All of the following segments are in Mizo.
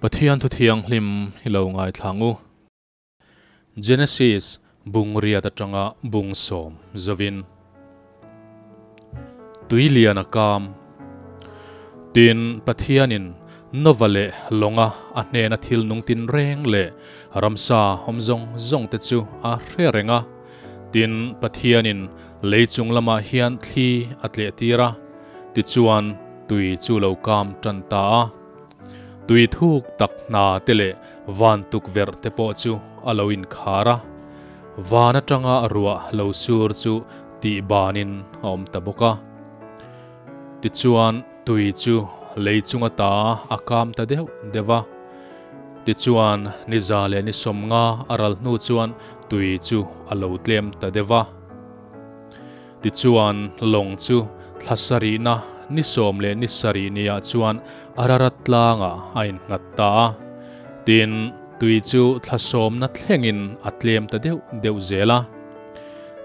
Pathian thu thianghlim hi lo ngaithla ang u. Genesis bung riat atanga bung sawm zovin. Tui lian a kam. Tin, Pathianin Nova leh lawnga a hnena thil nung tin reng leh ramsa awm zawng zawng te chu a hre reng a. Tin, Pathianin lei chung lamah hian thli a tleh tir a, tichuan tui chu lo kam tan ta a. Tui thuk tak hna te leh van tukverh te pawh chu a lo inkhar a, van atanga ruah lo sur chu tih banin a awm ta bawk a. Tichuan tui chu lei chung ata a kam ta deuh deuh a. Tichuan ni za leh ni 50 a ral hnu chuan tui chu a lo tlem ta deuh a. Tichuan lawng chu thla sarihna ni 17 niah chuan Ararat tlangah a innghat ta a. Tin, tui chu thla sawmna thlengin a tlem ta deuh deuh zel a.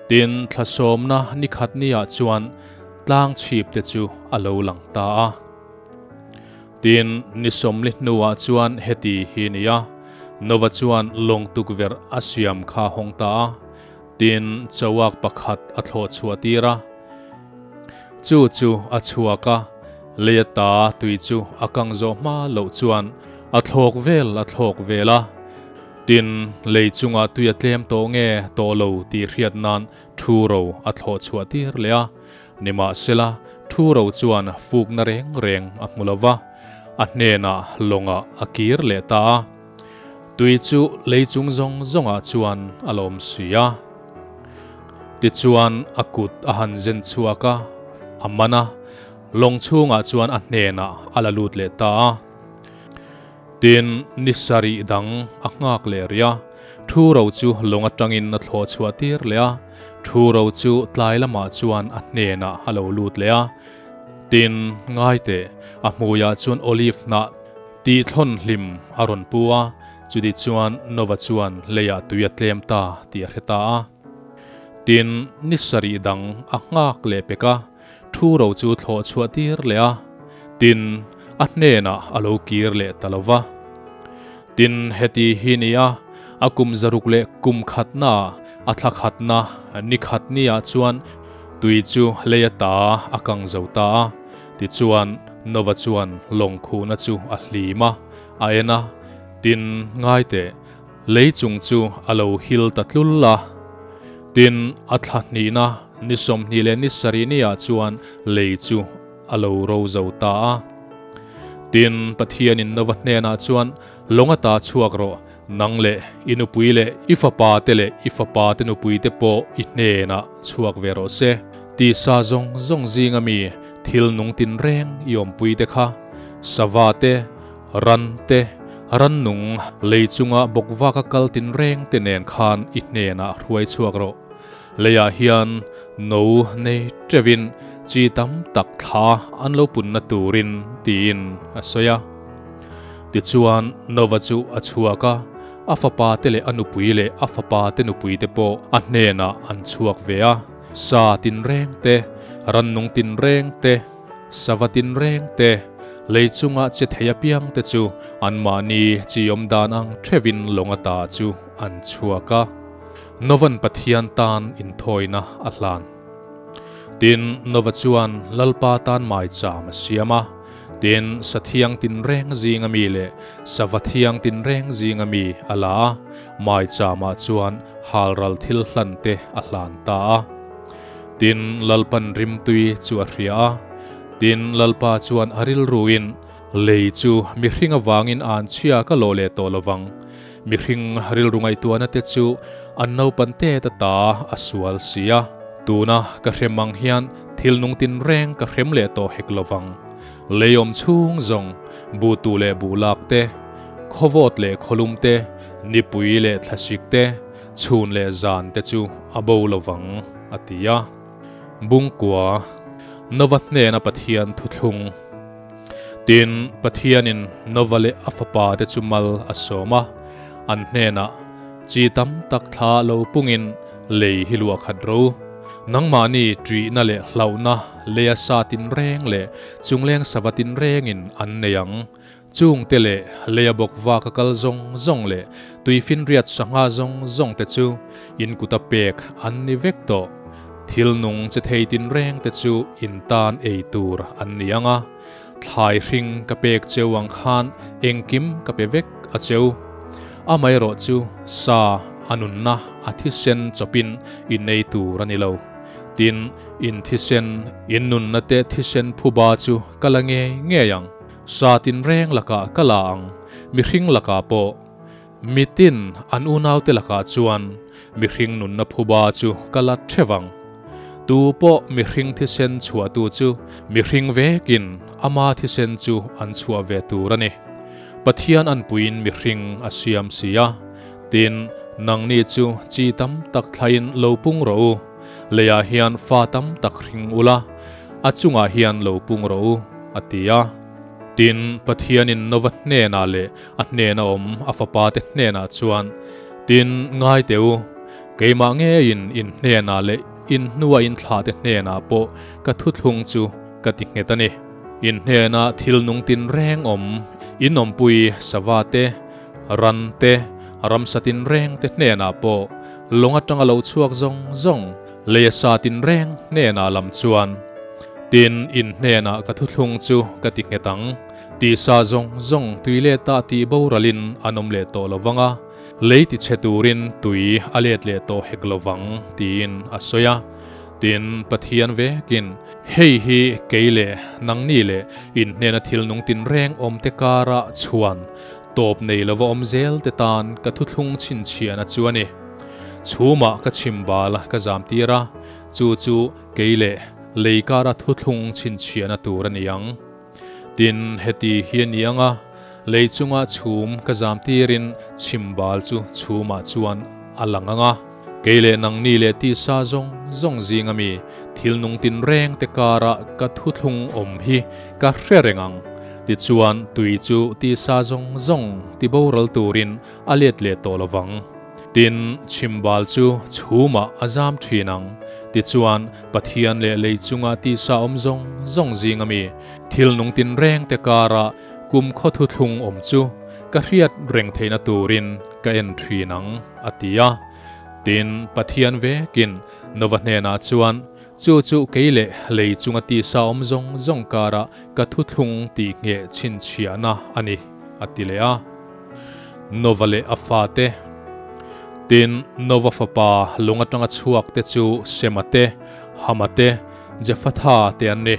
Tin, thla sawmna ni khat niah chuan tlang chhip te chu a lo lang ta a. Tin, ni 40 hnuah chuan heti hi ni a, Nova chuan lawng tukverh a siam kha a hawng ta a. Tin, chauak pakhat a thlawh chhuah tir a. Chu chu a chhuak a, lei ata tui chu a kang zawh hma loh chuan a thlawk vel a thlawk vel a. Tin, lei chungah tui a tlem tawh nge tawh lo tih hriat nan thu ro a thlawh chhuah tir leh a. Nimahsela, thu ro chuan fukna reng reng a hmu lo va, a hnenah lawngah a kir leh ta a. Tui chu lei chung zawng zawngah chuan a la awm si a. Tichuan a kut a han zen chhuak a, a man a, lawng chhungah chuan a hnenah a la lut leh ta a. Tin, ni sarih dang a nghak leh rih a, thu ro chu lawng atangin a thlawh chhuah tir leh a, thu ro chu tlai lamah chuan a hnenah a lo lut leh a. Tin, ngai teh, a hmuiah chuan olive hnah tih thlawn hlim a rawn pu a, chuti chuan Nova chuan leiah tui a tlem ta tih a hre ta a. Tin, ni sarih dang a nghak leh pek a, thu ro chu thlawh chhuah tir leh a, tin, a hnenah a lo kir leh ta lo va. Tin, heti hi ni a, a kum zaruk leh kum khatna, a thla khatna, ni khat niah chuan tui chu lei ata a kang zo ta a. Tichuan, Nova chuan lawng khuhna chu a hlim a, a en a, tin, ngai teh, lei chung chu a lo hil ta tlul a. Tin, a thla hnihna ni 27 niah chuan lei chu a lo ro zo ta a. Tin, Pathianin Nova hnenah chuan, Lawng ata chhuak rawh, nang leh i nupui leh i fapa te leh i fapa te nupui te pawh i hnenah chhuak ve rawh se. Tisa zawng zawng zinga mi thil nung tin reng i awmpui te kha, sava te, ran te, rannung lei chunga bawkvaka kal tin reng te nen khan i hnenah hruai chhuak rawh. Leiah hian no nei teuhin chi tam tak thla an lo punna turin tiin a sawi a. Tichuan Nova chu a chhuak a, a fapa te leh a nupui leh a fapa te nupui te pawh a hnenah an chhuak ve a. Sa tinreng te, rannung tinreng te, sava tinreng te, lei chunga che thei apiang te chu anmahni chi awm dan ang theuhin lawng ata chu an chhuak a. Novan Pathian tan inthawina a hlan. Tin, Nova chuan Lalpa tan maicham a siam a. Tin, sathiang tinreng zinga mi leh sava thiang tinreng zinga mi a la a, maichamah chuan halral thil hlan te a hlan ta a. Tin, Lalpan rimtui chu a hria a. Tin, Lalpa chuan a rilruin, Lei chu mihring avangin an chhia ka lawh leh tawh lovang. Mihring rilru ngaihtuahna te chu an naupan tet ata a sual si a. Tuna ka hrem ang hian thil nung tinreng ka hrem leh tawh hek lovang. Lei awm chhung zawng, buhtu leh buhlak te, khawvawt leh khawlum te, nipui leh thlasik te, chhun leh zan te chu a bo lovang, a ti a. Bungkua, Nova hnena Pathian thuthlung. Tin, Pathianin Nova leh a fapa te chu mal a sawm a, an hnenah, Chi tam tak thla lo pungin lei hi luah khat ro. Nangmahni ṭihna leh hlauhna leia sa tinreng leh chungleng sava tinrengin an nei ang. Chungte leh leia bawk vaka kal zawng zawng leh tuifinriat sangha zawng zawngte chu in kuta pek an ni vek tawh. Thil nung che thei tinrengte chu in tan ei tur an ni ang a, thlai hring ka pek cheu ang khan engkim ka pe vek a cheu. Amaherawhchu sa a nunna a thisen chawpin in ei tur a ni lo. Tin, in thisen, in nunna te thisen phuba chu ka la ngei ngei ang. Sa tinreng lakah ka la ang, mihring lakah pawh. Mitin an unaute lakah chuan mihring nunna phuba chu ka la theuh ang. Tu pawh mihring thisen chhuahtu chu mihring vekin ama thisen chu an chhuah ve tur a ni. Pathian anpuiin mihring a siam si a. Tin, nangni chu chi tam tak thlaiin lo pung rawh u. Leiah hian fa tam tak hring ula, a chungah hian lo pung rawh u, a ti a. Tin, Pathianin Nova hnenah leh a hnena awm a fapate hnenah chuan, Tin, ngai teh u, keimah ngeiin in hnenah leh in hnua in thlahte hnenah pawh ka thuthlung chu ka ti nghet a ni. In hnena thil nung tinreng awm, in awmpui sava te, ran te, ramsa tinreng te hnenah pawh lawng atanga lo chhuak zawng zawng, leia sa tinreng hnenah lam chuan, Tin, in hnenah ka thuthlung chu ka ti nghet ang. Tisa zawng zawng tui leta tih boralin an awm leh tawh lo vang a, lei ti chhe turin tui a let leh tawh hek lo vang, tiin a sawi a. Tin, Pathian vekin, Hei hi kei leh nangni leh in hnena thil nung tinreng awmte kara chhuan tawp nei lova awm zel te tan ka thuthlung chhinchhiahna chu a ni. Chhumah ka chhim bal ka zam tir a, chu chu kei leh lei kara thuthlung chhinchhiahna tur a ni ang. Tin, heti hi a ni ang a, lei chunga chhum ka zam tirin chhim bal chu chhumah chuan a lang ang a. Kei leh nangni leh tisa zawng zawng zinga mi thil nung tinreng te kara ka thuthlung awm hi ka hre reng ang. Tichuan, tui chu tisa zawng zawng ti boral turin a let leh tawh lo vang. Tin, chhimbal chu chhumah a zam thin ang. Tichuan, Pathian leh lei chunga tisa awm zawng zawng zinga mi thil nung tinreng te kara kum khaw thuthlung awm chu ka hriat reng theihna turin ka en thin ang, a ti a. Tin, Pathian vekin Nova hnenah chuan, Chu chu kei leh lei chunga tisa awm zawng zawng kara ka thuthlung tih ngheh chhinchhiahna a ni, a ti leh a. Nova leh a fate. Tin, Nova fapa lung atanga chhuak te chu Sema te, Hama te, Jefatha te an ni.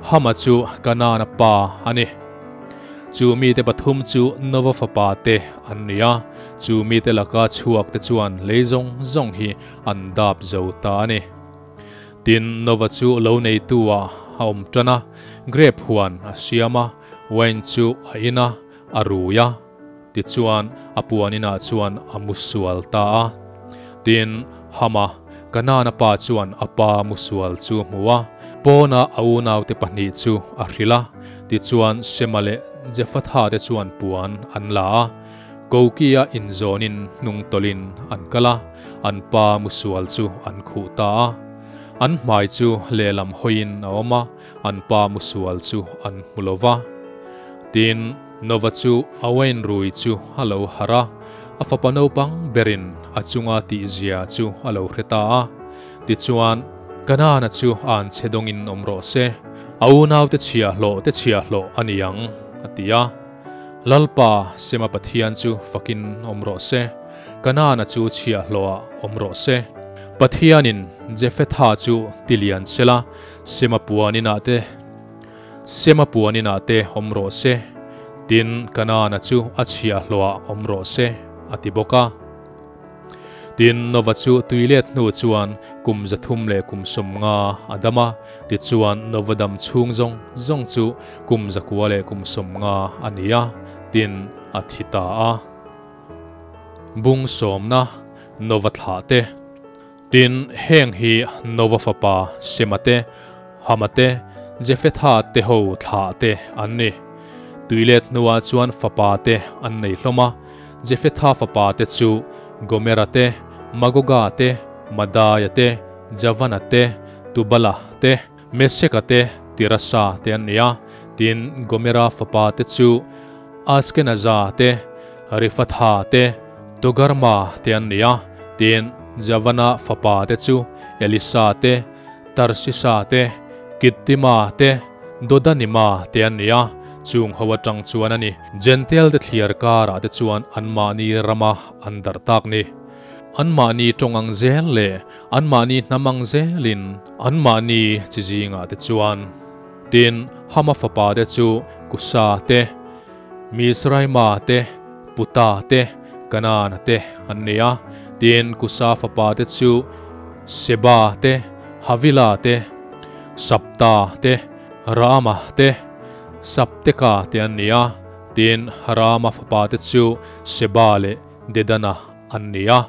Hama chu Kanaana pa a ni. Chu mite pathum chu Nova fapa te an ni a, chu mite laka chhuak te chuan lei zawng zawng hi an dap zo ta a ni. Tin, Nova chu lo neitu ah a awm tan a, grape huan a siam a, wine chu a in a, a rui a, tichuan a puan inah chuan a mu sual ta a. Tin, Hama, Kanaana pa chuan a pa mu sual chu a hmu a, pawna a unaute pahnih chu a hrilh a, tichuan Sema leh Jefatha te chuan puan an la a, Kokia inzawnin hnung tawlhin an kal a, an pa mu sual chu an khuh ta a. An hmai chu lehlam hawiin a awm a, an pa mu sual chu an hmu lo va. Tin, Nova chu a wine rui chu a lo harh a, a fapa naupang berin a chunga tihzia chu a lo hre ta a. Tichuan, Kanaana chu a anchhe dawngin awm rawh se, a unaute chhiahhlawh te chhiahhlawh a ni ang, a ti a. Lalpa, Sema Pathian chu fakin awm rawh se, Kanaana chu chhiahhlawhah awm rawh se. Pathianin Jefetha chu tilian sela, Sema puan inah te Sema puan inah te awm rawh se, tin Kanaana chu a chhiahhlawhah awm rawh se, a ti bawk a. Tin, Nova chu tui let hnu chuan kum 350 a dam a, tichuan Nova dam chhung zawng zawng chu kum 950 a ni a, tin a thi ta a. Bung sawmna Nova thlah te. Tin, heng hi Nova fapa Sema te, Hama te, Jefetha te ho thlah te an ni. Tuilet hnuah chuan fapa te an nei hlawm a, Jefetha fapa te chu Gomera te, Magoga te, Madaia te, Javana te, Tubala te, Meseka te, Tirasa te an ni a. Tin, Gomera fapa te chu. Askenaza te, Rifatha te, Togarma te an ni a. Tin, Javana fapa te chu Elisa te, Tarsisa te, Kittima te, Dodanima te an ni a, chung ho atang chuan a ni. Jentail te thliar karah te chuan anmahni rama an darh tak ni. Anmahni tawng ang zel leh anmahni hnam ang zelin anmahni chi zingah te chuan. Tin, Hama fapa te chu Kusa te, Mizraima te, Puta te, Kanaana te an ni a. Tin, Kusa fapa te chu Seba te, Havila te, Sabta te, Raama te, Sabteka te an ni a. Tin, Raama fapa te chu Seba leh Dedana an ni a.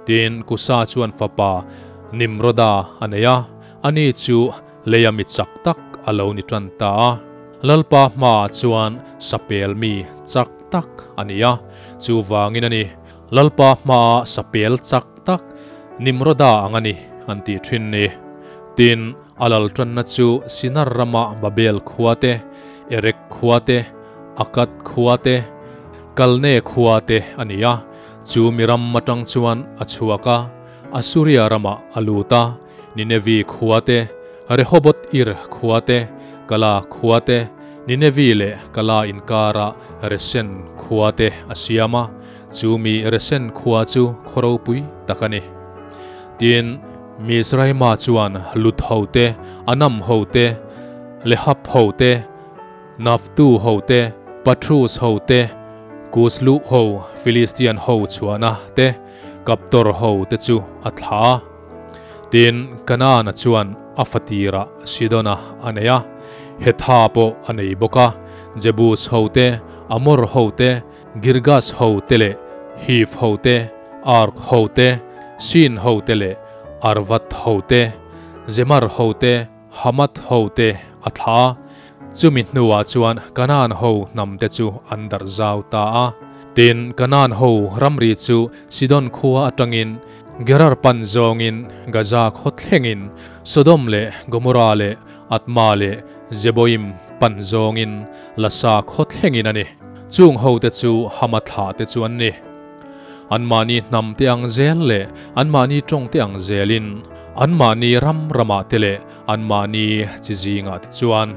Tin, Kusa chuan fapa Nimroda a nei a, ani chu leia mi chak tak a lo ni tan ta a. Lalpa hmaah chuan sapel mi chak tak a ni a, chuvangin a ni, Lalpa hmaah sapel chak tak Nimroda ang a ni an tih thin ni. Tin, a lal tanna chu Sinar rama Babel khua te, Erek khua te, Akkad khua te, Kalne khua te a ni a. Chu mi ram atang chuan a chhuak a, Assuria ramah a lut a, Ninevi khua te, Rehoboth Ir khua te, Kala khua te, Ninevi leh Kala inkara Resen khua te a siam a, chu mi Resen khua chu khaw ropui tak a ni. Tin, Mizraima chuan Lut ho te, Anam ho te, Lehab ho te, Naftu ho te, Patrus ho te, Kuslu ho, Filistian ho chhuahna te, Kaptor ho te chu a thlah a. Tin, Kanaana chuan a fatirah Sidona a nei a, Hetha pawh a nei bawk a, Jebus ho te, Amor ho te, Girgas ho te leh Hiv ho te, Ark ho te, Sin ho te leh Arvad ho te, Zemar ho te, Hamath ho te a thlah a, chumi hnuah chuan Kanaan ho hnam te chu an darh zau ta a. Tin, Kanaan ho ramri chu Sidon khua atangin Gerar pan zawngin Gaza khaw thlengin Sodom leh Gomorrah leh Adma leh Zeboim pan zawngin Lasa khaw thlengin a ni. Chung ho te chu Hama thlah te chu an ni. Anmahni hnam te ang zel leh anmahni tawng te ang zelin, anmahni ram ramah te leh anmahni chi zingah te chuan.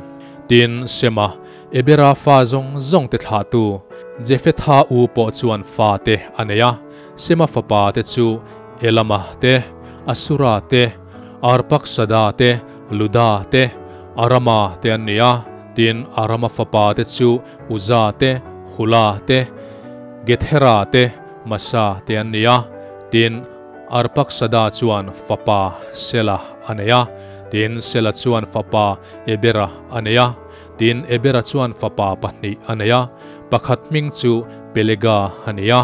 Tin, Sema, Ebera fa zawng zawng te thlahtu, Jefetha u pawh chuan fa te a nei a, Sema fapa te chu Elama te, Asura te, Arpaksada te, Luda te, Arama te an ni a, tin, Arama fapa te chu Uza te, Hula te, Gethera te, Masa te an ni a, tin, Arpaksada chuan fapa Sela a nei a, tin, Sela chuan fapa Ebera a nei a, tin, Ebera chuan fapa pahnih a nei a, pakhat hming chu Pelega a ni a,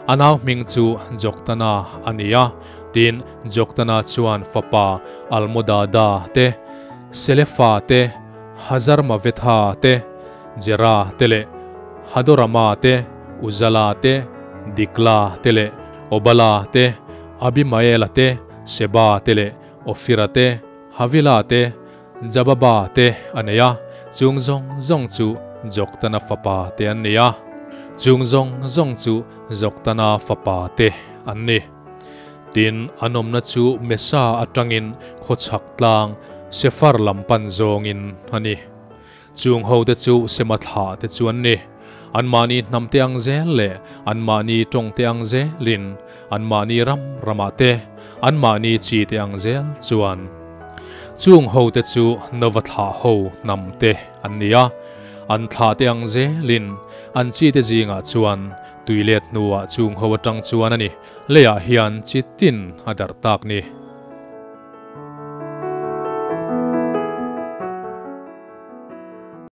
a nau hming chu Joktana a ni a, tin, Joktana chuan fapa Almodada te, Selefa te, Hazarmavetha te, Jera te leh Hadorama te, Uzala te, Dikla te leh Obala te, Abimaela te, Sheba te leh Ofira te, Havila te, Jababa te a nei a, chung zawng zawng chu Joktana fapa te an ni a. Chung zawng zawng chu Joktana fapa te an ni. Tin, an awmna chu Mesa atangin khawchhak tlang Sefar lam pan zawngin a ni. Chung hote chu Sema thlah te chu an ni. Anmahni hnam te ang zel leh anmahni tawng te ang zelin, anmahni ram ramah te, anmahni chi te ang zel chuan. Chung hote chu Nova thlah ho hnam te an ni a, an thlah te ang zelin an chi te zingah chuan tui let hnuah chung ho atang chuan a ni. Leiah hian chi tin a darh tak ni.